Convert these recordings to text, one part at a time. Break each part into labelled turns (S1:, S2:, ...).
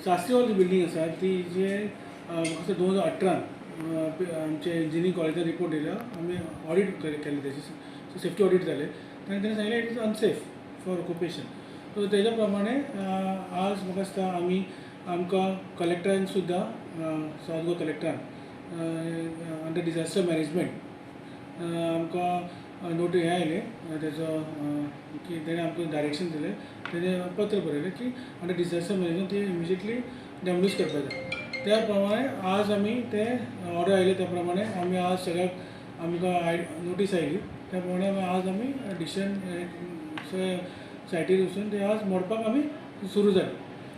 S1: Shastri hall building आसा ती जे म्हाका 2018 आमचे इंजिनियरींग कॉलेजान रिपोर्ट दिला, आमी ऑडिट केल्ले तेजे, सेफ्टी ऑडिट जाले आनी तेणें सांगलें it is unsafe for occupation. So तेज्या प्रमाणे आज म्हाका दिसता आमी आमकां कलेक्टरान सुद्दां, सावथ गोवा कलेक्टरान अंडर डिजास्टर मॅनेजमेंट आमकां नोट हें आयलें तेजो की तेणें आमकां डायरेक्शन दिलें, तेणें पत्र बरयलें की अंडर डिजास्टर मॅनेजमेंट ती इमिजिएटली डेमोलिश करपाक जाय. त्या प्रमाणे आज आमी ते ऑर्डर आयले त्या प्रमाणे आमी आज सगळ्याक आमकां नोटीस आयली त्या प्रमाणे आज आमी डिसिजन सगळे सायटीर वचून ते आज मोडपाक आमी सुरू जाले.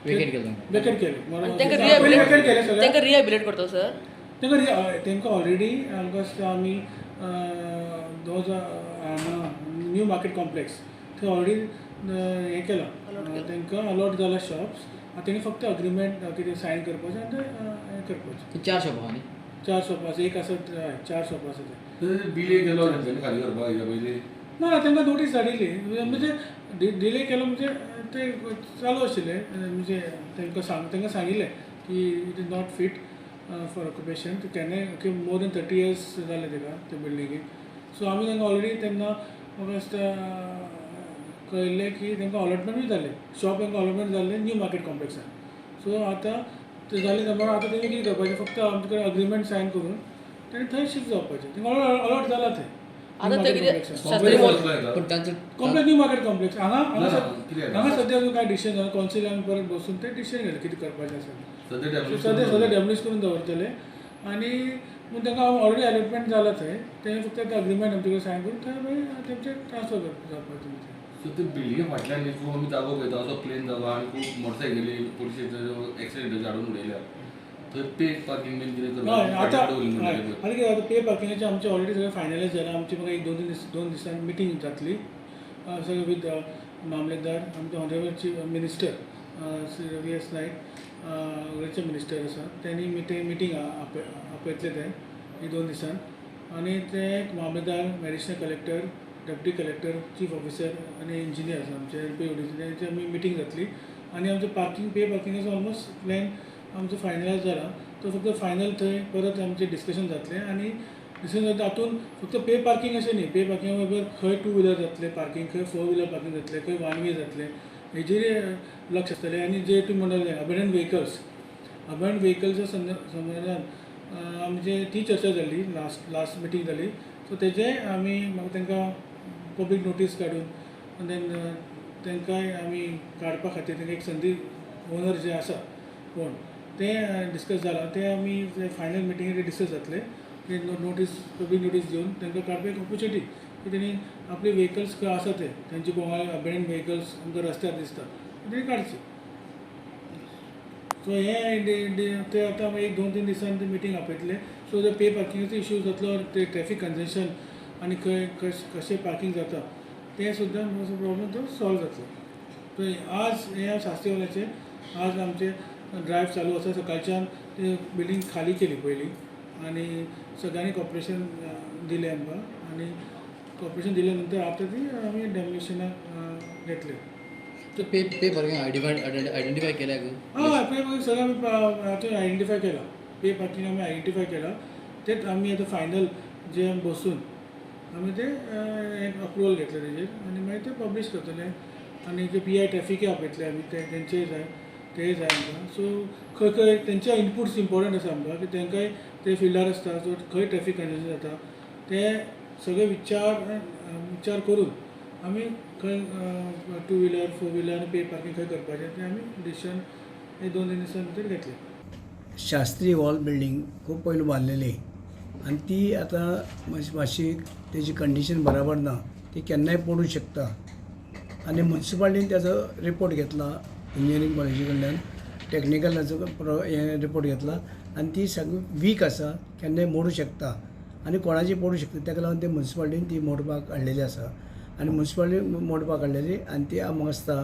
S2: वेकेट केलें,
S1: वेकेट केलें,
S3: वेकेट
S1: केलें सगळें.
S3: तांकां रिहेबिलिटेट करता सर?
S1: तांकां ऑलरेडी आमकां आमी 2000 न्यू मार्केट कॉम्प्लेक्स थंय ऑलरेडी हें केलां, तांकां अलॉट जाला शॉप्स. तेणी फक्त अग्रीमेंट कितें सायन करपाचें आनी तें हें करपाचें.
S2: 4 शॉपां न्ही?
S1: 4 शॉपां आसा, एक आसा, 4 शॉपां आसा.
S4: ते डिले केलो तेंच्यांनी खाली करपाक हेच्या पयलीं?
S1: ना, तांकां नोटीस धाडिल्ली, म्हणजे डिले केलो म्हणजे ते चालू आशिल्लें, म्हणजे तांकां सांगिल्लें की it is not fit for occupation. केन्नाय मोर देन 30 इयर्स जाले ताका त्या बिल्डिंगेक. सो आमी तांकां ऑलरेडी तेन्ना म्हाका दिसता कळिल्लें की तांकां अलॉटमेंटूय जालें, शॉप तांकां अलॉटमेंट जाल्लें न्यू मार्केट कॉम्प्लेक्सान. सो आतां तें जालें त्यामुळे आतां तेणी कितें करपाचें, फक्त आमचे कडेन अग्रीमेंट सायन करून तेणी थंय शिफ्ट जावपाचें. तांकां अलॉट जाला थंय.
S3: आतां ते कितें
S1: कॉम्प्लेक्स न्यू मार्केट कॉम्प्लेक्स हांगा हांगा सद्या अजून कांय डिसिजन जालें, कौन्सिल आमी परत बसून ते डिसिजन घेतलें कितें करपाचें आसा. सद्या सद्या डेमोलिश करून दवरतले आनी पूण तांकां ऑलरेडी अलॉटमेंट जाला थंय, तेणें फक्त ते अग्रीमेंट आमचे कडेन सायन करून थंय मागीर तेमचें ट्रान्सफर जावपाचें.
S4: सो ते बिल्डिंगे फाटल्यान न्ही खूब आमी जागो पळयता, असो प्लेन जागो आनी खूब मोटरसायकली पुलीस एक्सिडेंट हाडून उडयल्या, थंय पे पार्किंग बीन कितें
S1: हय. आतां आनी कितें आतां पे पार्किंगाचें आमचें ऑलरेडी सगळें फायनलायज जालां. आमची म्हाका एक 2-3 दिसांनी मिटींग जातली सगळें विथ मामलेदार, आमचे honourable chief minister Shri Ravi S Naik गोंयचे मिनिस्टर आसा, तेणी मिटींग आपयतले ते एक 2 दिसान. आनी ते मामलेदार, additional collector, deputy collector, chief officer आनी इंजिनियर आसा आमचे एल पी ओडीसी, तेंची आमी मिटींग जातली. आनी आमचें पार्किंग पे पार्किंगाचो ऑलमोस्ट प्लॅन आमचो फायनलायज जाला, तो फक्त फायनल थंय परत आमचें डिस्कशन जातलें. आनी डिस्कशन जाता तातूंत फक्त पे पार्किंग अशें न्ही, पे पार्किंगा बरोबर खंय 2 व्हिलर जातलें पार्किंग, खंय 4 व्हिलर पार्किंग जातलें, खंय 1 वे जातलें हेजेर लक्ष आसतलें. आनी जे तुमी म्हणटाले अबेंडन व्हेकल्स, अबेंडन व्हेकल्सा संबंदान आमचे ती चर्चा जाली, लास्ट मिटींग जाली. सो तेजें आमी म्हाका तांकां पब्लीक नोटीस काडून देन तांकांय आमी काडपा खातीर तांकां एक संदी ओनर जे आसा कोण ते डिस्कस जालां, ते आमी फायनल मिटिंगेर डिस्कस जातले की नोटीस पब्लीक नोटीस दिवन तांकां काडपाक एक ऑपोर्चुनिटी की तेणी आपले व्हेकल्स खंय आसा ते तेंचे कोणाक अबेंडन व्हेकल्स आमकां रस्त्यार दिसता तेणी काडचे. सो हें ते आतां 1-2-3 दिसान ते मिटींग आपयतले. सो ते पे पार्किंगाचो इशू जातलो, ते ट्रॅफीक कंजेशन आनी खंय कशें पार्किंग जाता तें सुद्दां प्रॉब्लम तो सॉल्व जातलो. सो आज हें शास्त्री हॉलाचें आज आमचें ड्रायव्ह चालू आसा. सकाळच्यान ते बिल्डींग खाली केली पयलीं आनी सगळ्यांनी कॉपरेशन दिलें आमकां आनी कॉपरेशन दिल्या नंतर आतां ती आमी डेमोलिशनाक घेतले.
S2: तर पे पार्किंग आयडेंटिफाय केल्या?
S1: हय, पे पार्किंग सगळें आमी आतां आयडेंटिफाय केलां, पे पार्किंग आमी आयडेंटिफाय केलां. तेच आमी आतां फायनल जे आमी बसून आमी ते अप्रुवल घेतले तेजेर आनी मागीर ते पब्लीश करतले. आनी ते पी I ट्रॅफिकय आपयतले आमी, तेंचेय जाय तेय जाय आमकां. सो खंय खंय तेंचे इनपुट्स इम्पॉर्टंट आसा आमकां की तांकांय ते फिल्डार आसता, सो खंय ट्रॅफीक कंजेशन जाता ते सगळे विचार करून आमी खंय 2 व्हिलर 4 व्हिलर आनी पे पार्किंग खंय करपाचें तें आमी डिसिजन हे 2-3 दिसां भितर घेतले.
S5: शास्त्री हॉल बिल्डींग खूब पयलू बांदलेली आनी ती आतां मातशी तेजी कंडिशन बराबर ना, ती केन्नाय पडूंक शकता. आनी मुन्सिपाल्टीन तेजो रिपोर्ट घेतला इंजिनियरींग कॉलेजी कडल्यान, टॅक्निकलाचो हें रिपोर्ट घेतला आनी ती सगळी वीक आसा, केन्नाय मोडूं शकता आनी कोणाची पडूं शकता. ताका लागून ते मुन्सिपाल्टीन ती मोडपाक हाडलेली आसा आनी मुन्सिपाल्टी मोडपाक हाडलेली आनी ती म्हाका दिसता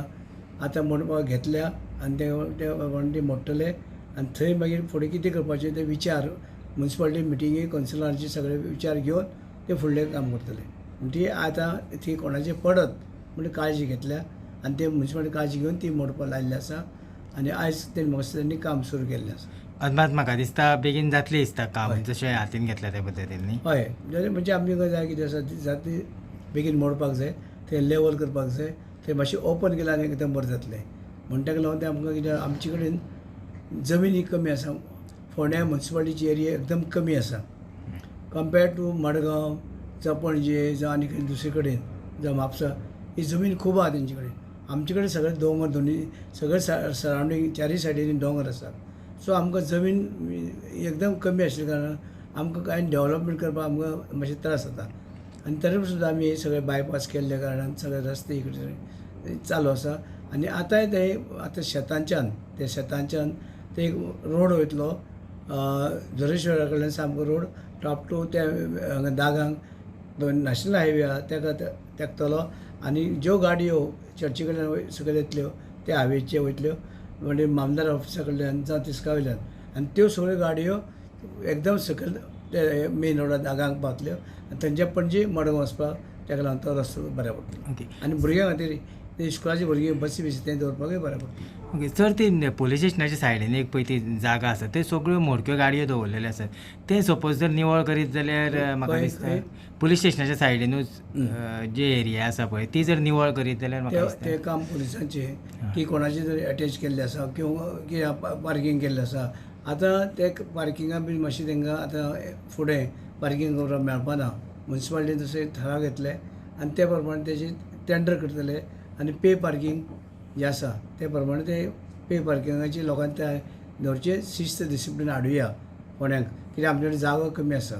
S5: आतां मोडपाक घेतल्या आनी ते प्रमाणे ती मोडटले. आनी थंय मागीर फुडें कितें करपाचें ते विचार मुन्सिपाल्टी मिटिंगे कौन्सिलरांचे सगळे विचार घेवन ते फुडलें काम करतले. ती आतां ती कोणाचेर पडत म्हण काळजी घेतल्या आनी ते मुन्सिपाल्टी काळजी घेवन ती मोडपाक लायिल्ली आसा. आनी आयज तेणी म्हाका दिसता तेणी काम सुरू केल्लें आसा.
S6: अदमास म्हाका दिसता बेगीन जातलें दिसता काम
S5: हय.
S6: जशें हातीन घेतल्या त्या पद्दतीन न्ही.
S5: हय, जाल्यार म्हणजे आमकां जाय कितें आसा ती जातली बेगीन मोडपाक जाय, थंय लेवल करपाक जाय, थंय मातशें ओपन केल्यार आनी एकदम बरें जातलें. म्हण ताका लागून तें आमकां कितें आमचे कडेन जमीन ही कमी आसा. फोंड्या मुन्सिपालिटीची एरिया एकदम कमी आसा कंपेर्ड टू मडगांव जावं पणजे जावं आनी खंय दुसरे कडेन जावं म्हापसा, ही जमीन खूब आहा तेंचे कडेन. आमचे कडेन सगळे दोंगर, दोनी सगळे सरावंडींग चारय सायडीनी दोंगर आसात. सो आमकां जमीन एकदम कमी आशिल्ल्या कारणान आमकां कांय डेवलपमेंट करपाक आमकां मातशे त्रास जाता. आनी तरी सुद्दां आमी हे सगळे बायपास केल्ल्या कारणान सगळे रस्ते इकडे चालू आसा. आनी आतांय ते आतां शेतांच्यान ते शेतांच्यान ते एक रोड वयतलो झोरेश्वरा कडल्यान सामको रोड टॉप टू त्या हांगा दागांक दोन नॅशनल हायवे आहा तेका तेकतलो. आनी ज्यो गाडयो चर्ची कडल्यान सकयल येतल्यो त्या हायवेचे वयतल्यो म्हणजे मामदार ऑफिसा कडल्यान जावं तिस्का वयल्यान, आनी त्यो सगळ्यो गाडयो एकदम सकयल ते मेन रोडार दागांक पावतल्यो आनी थंयच्या पणजे मडगांव वचपाक तेका लागून तो रस्तो बऱ्या पडटलो.
S6: ओके.
S5: आनी भुरग्यां खातीर ते इस्कुलाची भुरगीं बसी बिसी थंय दवरपाकूय बरें पडटलें.
S6: ओके सर, ती पोलीस स्टेशनाच्या सायडीन एक पळय ती जागा आसा थंय सगळ्यो मोडक्यो गाडयो दवरलेल्यो आसात, ते सपोज जर निवळ करीत जाल्यार म्हाका
S5: खंय-
S6: दिसता
S5: खंय?
S6: पोलीस स्टेशनाच्या सायडीनूच जी एरिया आसा पळय ती जर निवळ करीत जाल्यार म्हाका
S5: ते
S6: दिसता
S5: ते काम पुलिसांचें की कोणाचें जर एटॅच केल्लें आसा किंवा कितें पार्कींग केल्लें आसा. आतां ते पार्किंगा बीन मातशें तांकां आतां फुडें पार्कींग करपाक मेळपाना. मुन्सिपालिटीन तशें थाराव घेतले आनी ते प्रमाणे तेजे टेंडर करतले आनी पे पार्कींग जें आसा ते प्रमाणे ते पे पार्किंगाची लोकांनी ते दवरचें शिस्त डिसिप्लीन हाडुया फोंड्यांक. कित्याक आमचे कडेन जागो कमी आसा,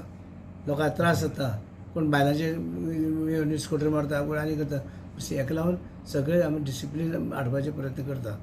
S5: लोकांक त्रास जाता, कोण बायलांचेर स्कुटर मारता, कोण आनी करता. हेका लागून सगळे आमी डिसिप्लीन हाडपाचे प्रयत्न करता.